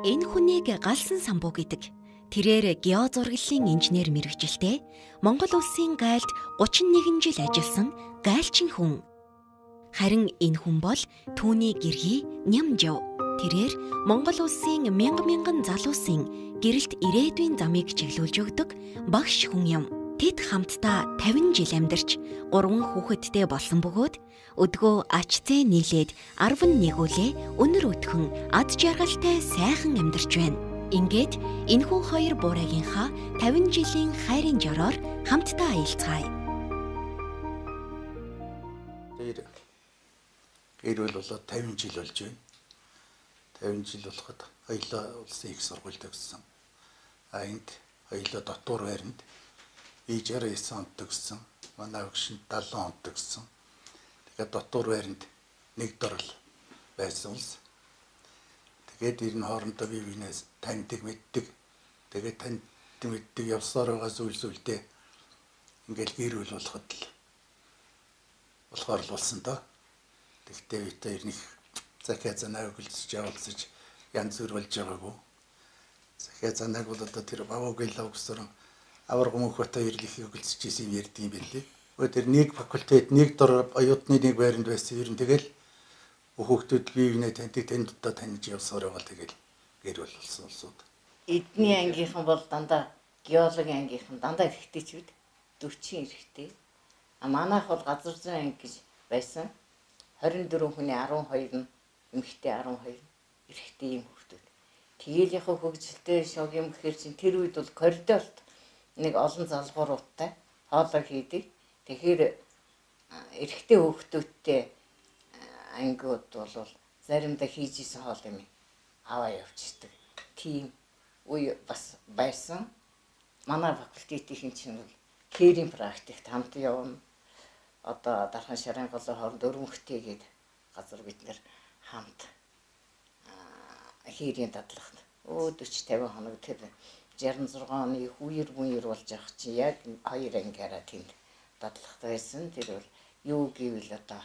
Энэ хүнийг Галсан Самбуу гэдэг. Тэрээр геозураглалын инженер мэргэжилтэй Монгол улсын гайлд 31 жил ажилласан гайлчин хүн. Харин энэ хүн бол түүний гэргий Нямжав. Тэрээр Монгол улсын мянга мянган залуусын гэрэлт ирээдүйн замыг чиглүүлж өгдөг багш хүн юм. Тэд хамтдаа 50 жил амьдарч 3 хүүхэдтэй болсон бөгөөд өдгөө ач зээ нийлээд 11 үлээ өнөр өтгөн ад жаргалтай сайхан амьдарч байна. Ингээд энэхүү хоёр буурайгийнхаа 50 жилийн хайрын жороор хамтдаа аялцгаая. Тэр гэр бүл болоод 50 жил болж байна. 50 жил болоход хоёлоо улсын их сургууль төгссөн. А энд хоёлоо дотуур байранд би 69 онд төгссөн. Манай өгшөнд 70 онд төгссөн. Тэгээд дотуур байранд нэг дорол байсан улс. Тэгээд ер нь хоорондоо бие биенээс таньдаг мэддэг. Тэгээд таньдаг мэддэг явсаар байгаа зүйл зүйлдээ ингээл гэр бүл болоход л болохоор л болсон доо. Тэгтээ бид хоёр нэг захиа занаа өгөлцөж явуулсаж янз бүр болж байгаагүй. Захиа занааг бол одоо тэр бавуугийн лав гэсэрэн аварга мөнх бат хоёр л их өгөлцөж исэн юм ярьдсан юм билээ. Өө тэр нэг факультет нэг дор оюутны нэг байранд байсан. Ер нь тэгэл хүүхдүүд бие биенээ таньдаг танд одоо таньж явсаар байгаа тэгэл гэр бүл болсон улсууд. Эдний ангийнхан бол дандаа геологийн ангийнхан дандаа эрэгтэйчүүд 40 эрэгтэй. А манайх бол газар зүйн анги гэж байсан. 24 хүний 12 нь эмэгтэй, 12 эрэгтэй ийм хүүхдүүд. Тэгээл яг хөгжилтэй шог юм гэхэр чинь тэр үед бол коридорт нэг олон залгууруудтай хоолой хийдэг. Тэгэхээр эрэгтэй хүүхдүүдтэй ангиуд бол заримдаа хийж исэн хоол юм аваа явчихдаг. Тийм үе бас байсан. Манай факультетийн чинь бол кэрийн практикт хамт явна. Одоо дархан шарын голын хооронд өрөмхтэй гээд газар бид нэр хамт хийрийн дадлагт өө 40 50 хоног тэр 66 оны үер мүер болж явах чинь яг хоёр ангиараа тэнд дадлагт байсан. Тэр бол юу гэвэл одоо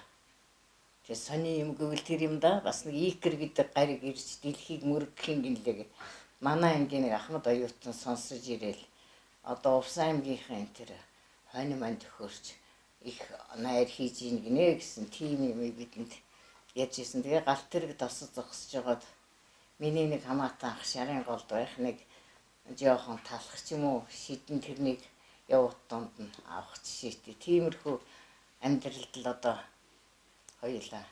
тэр сони юм гэвэл тэр юм да бас нэг икер гэдэг гариг ирж дэлхийг мөргөхийн гинлээ. Манай ангийн нэг Ахмад оюутан сонсож ирээл одоо Увс аймгийнхын тэр хонь мань төхөрч их найр хийж ийн гинэ гэсэн тийм юм бидэнд ярьж исэн. Тэгээ галт тэрэг тосож зогсож байгаад миний нэг хамаатан ах шарын голд байх нэг жоохон талах ч юм уу шидэн тэрнийг явуут донд нь авах жишээтэй. Тиймэрхүү амьдралд л одоо хоёулаа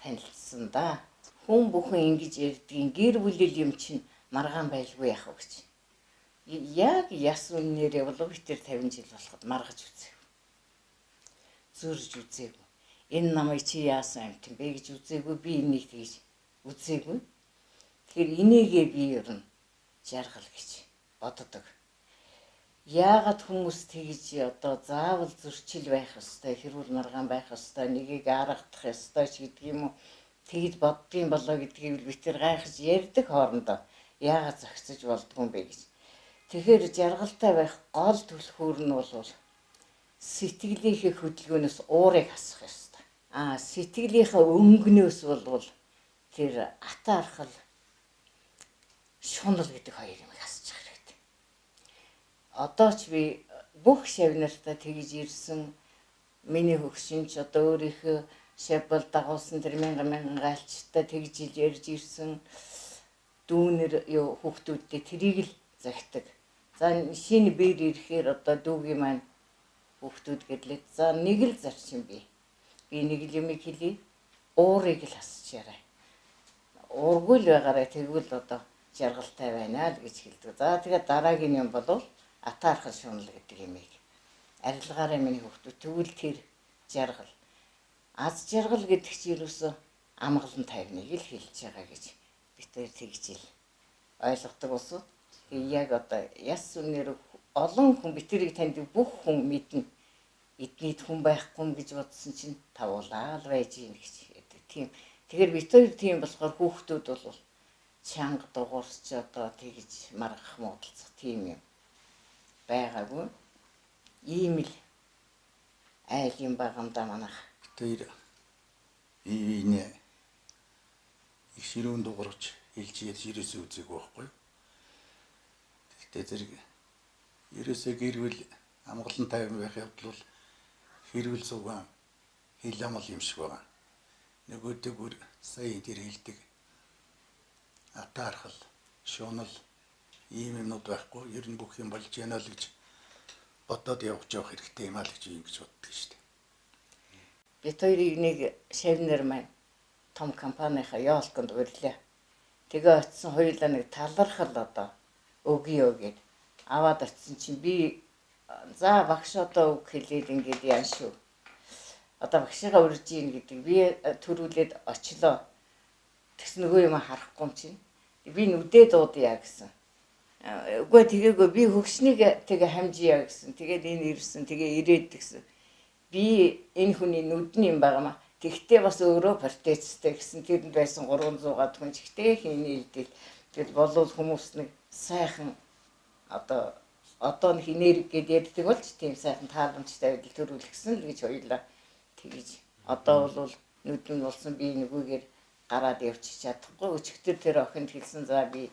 танилцсан да. Хүн бүхэн ингэж ярьдгийн гэр бүлэл юм чинь маргаан байлгүй яах вэ гэж. Яг яс үннээрээ болов тэр 50 жил болоход маргаж үзэв. Зөрж үзээгүй. Энэ намайг чи яасан амт юм бэ гэж үзээгүй. Би энийг тэгж үзээгүй. Тэгэхээр энийгээ би ер нь жаргал гэж боддог. Яагаад хүмүүс тэгж одоо заавал зөрчил байх ёстой, хэрүүл маргаан байх ёстой, нэгийг аргадах ёстой ч гэдэг юм уу тэгж боддгийм болоо гэдгийг би тэр гайхаж ярьдаг хоорондоо яагаад зохицож болдгоо юм бэ гэж. Тэгэхээр жаргалтай байх гол түлхүүр нь бол сэтгэлийнхээ хөдөлгөөнөөс уурыг хасах ёстой. Аа сэтгэлийнхээ өнгөнөөс бол тэр атаархал шунал гэдэг хоёр юм хасчих хэрэгтэй. Одоо ч би бүх шавнартаа тэгж ирсэн. Миний хөгшин ч одоо өөрийнхөө шавбал дагуулсан тэр мянган мянган галчтай тэгж ил ярьж ирсэн. Дүүнер юу хүүхдүүдтэй тэрийг л захидаг. За шинэ бээр ирэхээр одоо дүүгийн маань хүүхдүүд гэрлээ. За нэг л зарчим би. Би нэг л юмыг хэлье. Уурыг л хасчаарай. Уургүй л байгаарай тэгвэл одоо жаргалтай байна л гэж хэлдэг. За тэгээд дараагийн юм бол атаархал шунал гэдэг юмыг арилгаарай миний хүүхдүүд. Тэгвэл тэр жаргал. Аз жаргал гэдэг чинь ерөөсөө амгалан тайвныг л хэлж байгаа гэж бид тэр тэгж ил ойлгодог усууд. Яг одоо яс үнээр олон хүн бид тэрийг таньдаг бүх хүн мэднэ. Эднийд хүн байхгүй юм гэж бодсон чинь тавуулаа л байж гин гэж гэдэг. Тийм. Тэгэхээр бид хоёр тийм болохоор хүүхдүүд бол чанга дугуурч одоо тэгж маргах муудалцах тийм юм байгаагүй. Ийм л айл юм байгаа юм да манайх. Тэр бие биенээ их Ширүүн дуурч хэлж ярьж ерөөсөө үзээгүй байхгүй. Гэхдээ зэрэг ерөөсөө гэрвэл амгалан тайван байх явдал бол хэрвэл сугаан хил амал юм шиг байгаа. Нөгөөдөг сая тэр хэлдэг атаархал, шунал ийм юмнууд байхгүй. Ер нь бүх юм болж яана л гэж бодоод явж явах хэрэгтэй юм аа л гэж ингэж боддог шүү дээ. Бид хоёрыг нэг шавнар маань том компанийнхаа ёолконд урьлаа. Тэгээ очисон хоёулаа нэг талархал одоо өгье гэд аваад очисон чинь би за багш одоо үг хэлээд ингээд яан шүү. Одоо багшигаа урьж ийн гэдэг би төрүүлээд очлоо. Тэгс нөгөө юм харахгүй юм чинь. Би нүдээ дуудъя гэсэн. Үгүй тэгээгүй би хөгшнийг тэгээ хамжия гэсэн. Тэгээд энэ ирсэн. Тэгээ ирээд тэгсэн. Би энэ хүний нүдэн юм байгаамаа. Тэгтээ бас өөрөө протесттэй гэсэн. Тэрэнд байсан 300-аад хүн ч ихтэй хийнэ илдэл. Тэгэл болвол хүмүүс нэг сайхан одоо нэг энерги гэдээ ярьдаг болж тийм сайхан тааламжтай байдал төрүүлсэн л гэж хоёлаа тэгж. Одоо бол нүдэн болсон би нөгөөгээр гараад явчих чадахгүй. Өчигдөр тэр охинд хэлсэн за би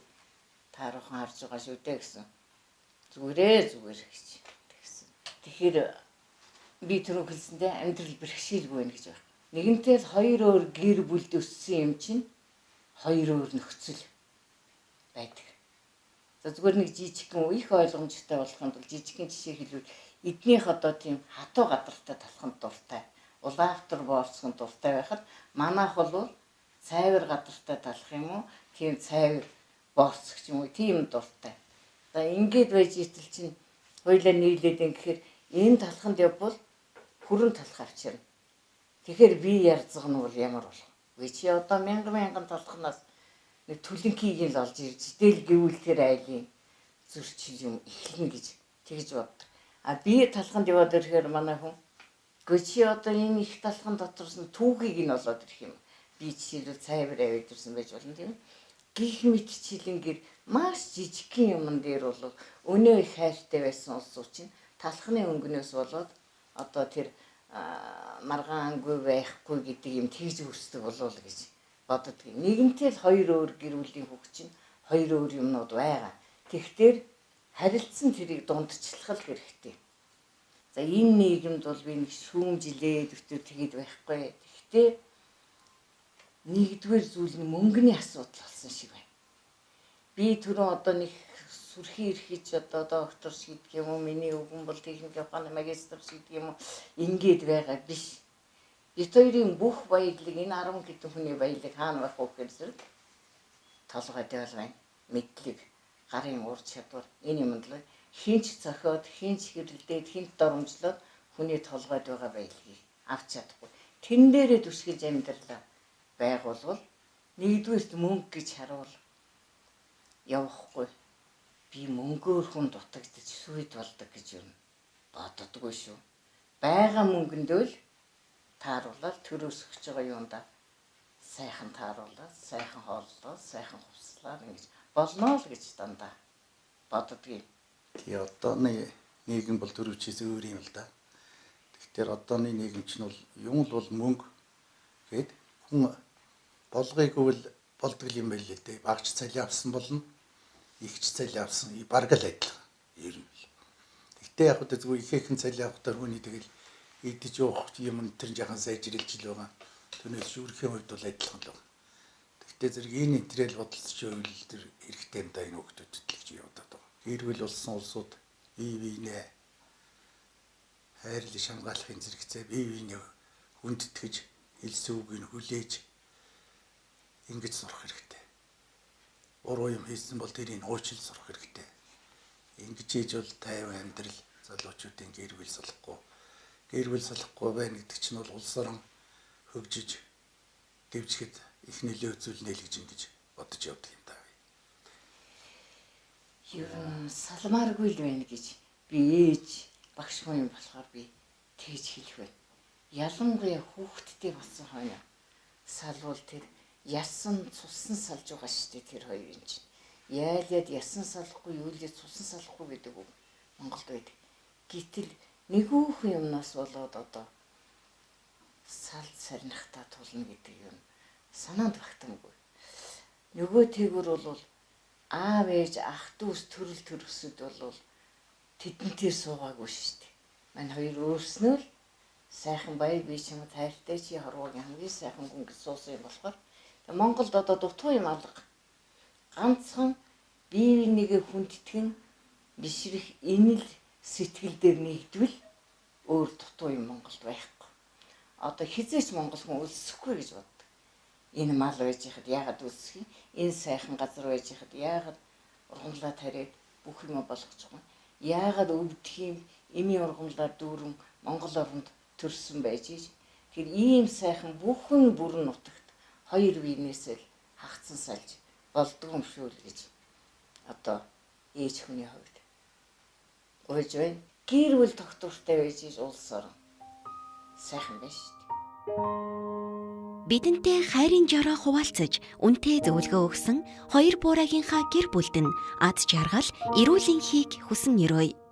тааруухан харж байгаа шүү дээ гэсэн. Зүгээрээ зүгээр гэж тэгсэн. Тэгэхээр би түрүү хэлсэндээ амьдрал бэрхшээлгүй байна гэж байна. Нэгэнтээ л хоёр өөр гэр бүлд өссөн юм чинь хоёр өөр нөхцөл байдаг. За зүгээр нэг жижигхэн их ойлгомжтой болохын тулд жижигхэн жишээ хэлбэл эднийх одоо тийм хатуу гадартай талханд дуртай, улаавтар боорцгон дуртай байхад манайх бол цайвар гадартай талах юм уу? Тийм цайвар боорцох юм уу? Тийм дуртай. За ингээд байж итэл чинь хоёлаа нийлээд ингэхээр энэ талханд явбал хүрэн талх авчирна. Тэгэхээр би ярзгах нь бол ямар болох вэ? Чи одоо мянган мянган талхнаас нэг түлэнкийг л олж ирж тэл гэвэл тэр айлын зөрчил юм эхлэнэ гэж тэгж боддог. А би талханд яваад ирэхээр манай хүн үгүй чи одоо энэ их талхан дотроос нь түүхийг нь олоод ирэх юм. Би жишээлбэл цайвар аваад ирсэн байж болно тийм ээ. Гих мэтчилэнгээр маш жижигхэн юмн дээр бол өнөө их хайртай байсан улсууд чинь талхны өнгөнөөс болоод одоо тэр маргаангүй байхгүй гэдэг юм тэгж үүсдэг болов уу гэж боддог. Нэгэнтээ л хоёр өөр гэр бүлийн хүүхд чинь хоёр өөр юмнууд байгаа. Тэгтэр харилцан тэрийг дундчлах хэрэгтэй. За энэ нийгэмд бол би нэг шүүмжилээд өтөр тэгээд байхгүй. Тэгтээ нэгдүгээр зүйл нь мөнгөний асуудал болсон шиг байна. Би түрүүн одоо нэг сүрхий эрхэж одоо доктор шийдэх юм уу, миний өвгөн бол техник ухааны магистр шийдэх юм уу, ингээд байгаа биш. Бид хоёрын бүх баялаг энэ 10 хэдэн хүний баялаг хаана байх вэ гэхээр зэрэг толгой дээр байна. Мэдлэг, гарын ур чадвар энэ юмд л хинч зохиод, хинч хэрэлдээд, хинт доромжлоод хүний толгойд байгаа баялагийг авч чадахгүй. Тэн дээрээ түшгэж амьдралаа байгуулвал нэгдүгээрт мөнгө гэж харуул явахгүй. Би мөнгөөр хүн дутагдаж сүйд болдог гэж юм боддоггүй шүү. Байгаа мөнгөндөө л тааруулаад төрөөсгөж байгаа юунда сайхан тааруулаад, сайхан хооллоод, сайхан хувцлаад ингэж болно л гэж дандаа боддгийг. Тий одооны нийгэм бол төрөвчээс өөр юм л да. Тэгэхээр одооны нийгэм чинь бол юм л бол мөнгө гээд хүн болгоёгүй л болдог юм байл л дээ. Багч цалин авсан болно, ихч цалин авсан бараг л адилхан. Ер нь л. Тэгтээ яг үгүй зүгээр ихээхэн цалин авахтаар хүний тэгэл идэж уух юм тэр жахан сайжруулж л байгаа. Түүнээс шүүрхийн хувьд бол адилхан л байна. Тэгтээ зэрэг энэ энтрэл бодолцож байвал тэр хэрэгтэй юм да энэ хүүхдүүдэд л гэж яваад байгаа. Гэр бүл болсон улсууд бие биенээ хайрлаж хамгаалахын зэрэгцээ бие биенээ хүндэтгэж хэлсэн үгийг хүлээж ингэж сурах хэрэгтэй. Буруу юм хийсэн бол тэрийг уучлал сурах хэрэгтэй. Ингэж хийж бол тайван амьдрал залуучуудын гэр бүл салахгүй. Гэр бүл салахгүй байна гэдэг чинь бол улс орон хөгжиж дэвжихэд их нөлөө үзүүлнэ л гэж ингэж бодож явдаг юм даа. Ер нь салмааргүй л байна гэж би ээж багш хүн юм болохоор би тэгж хэлэх байна. Ялангуяа хүүхэдтэй болсон хойно салвал тэр ясан цусан салж байгаа шүү дээ тэр хоёрын чинь. Яалаад ясан салахгүй, юулээ цусан салахгүй гэдэг үг Монголд байдаг. Гэтэл нэгүүхэн юмнаас болоод одоо салд сарнихтаа тулна гэдэг юм санаанд багтамгүй. Нөгөө тэгүр бол аав ээж ах дүүс төрөл төрөсөд бол тэдэнтэй суугаагүй шүү дээ. Мань хоёр өөрснөө л сайхан баяр би чамд хайртай чи хорвоогийн хамгийн сайхан хүн гэж суусан юм болохоор Монголд одоо дутуу юм алга. Ганцхан бие бинийгээ хүндэтгэн бишрэх инэл сэтгэл дээр нэгдвэл өөр дутуу юм Монголд байхгүй. Одоо хизээч Монгол хүн өлсөхгүй гэж боддог. Энэ мал байж хад яагаад өлсөх юм? Энэ сайхан газар байж хад яагаад ургамлаа тариад бүх юм болгочих юм? Яагаад өвдөх юм? Эмийн ургамлаар дүүрэн Монгол оронд төрсөн байж иж тэр ийм сайхан бүхэн бүрэн нутагт хоёр биенээсээ л хагцсан салж болдгоо юм шүү л гэж одоо ээж хүний хувьд гуйж байна. Гэр бүл тогтвортой байж иж улс орон сайхан байна шүү дээ. Бидэнтэй хайрын жороо хуваалцаж, үнэтэй зөвлөгөө өгсөн хоёр буураагийнхаа гэр бүлд нь ад жаргал, эрүүл энхийг хүсэн өрөөе.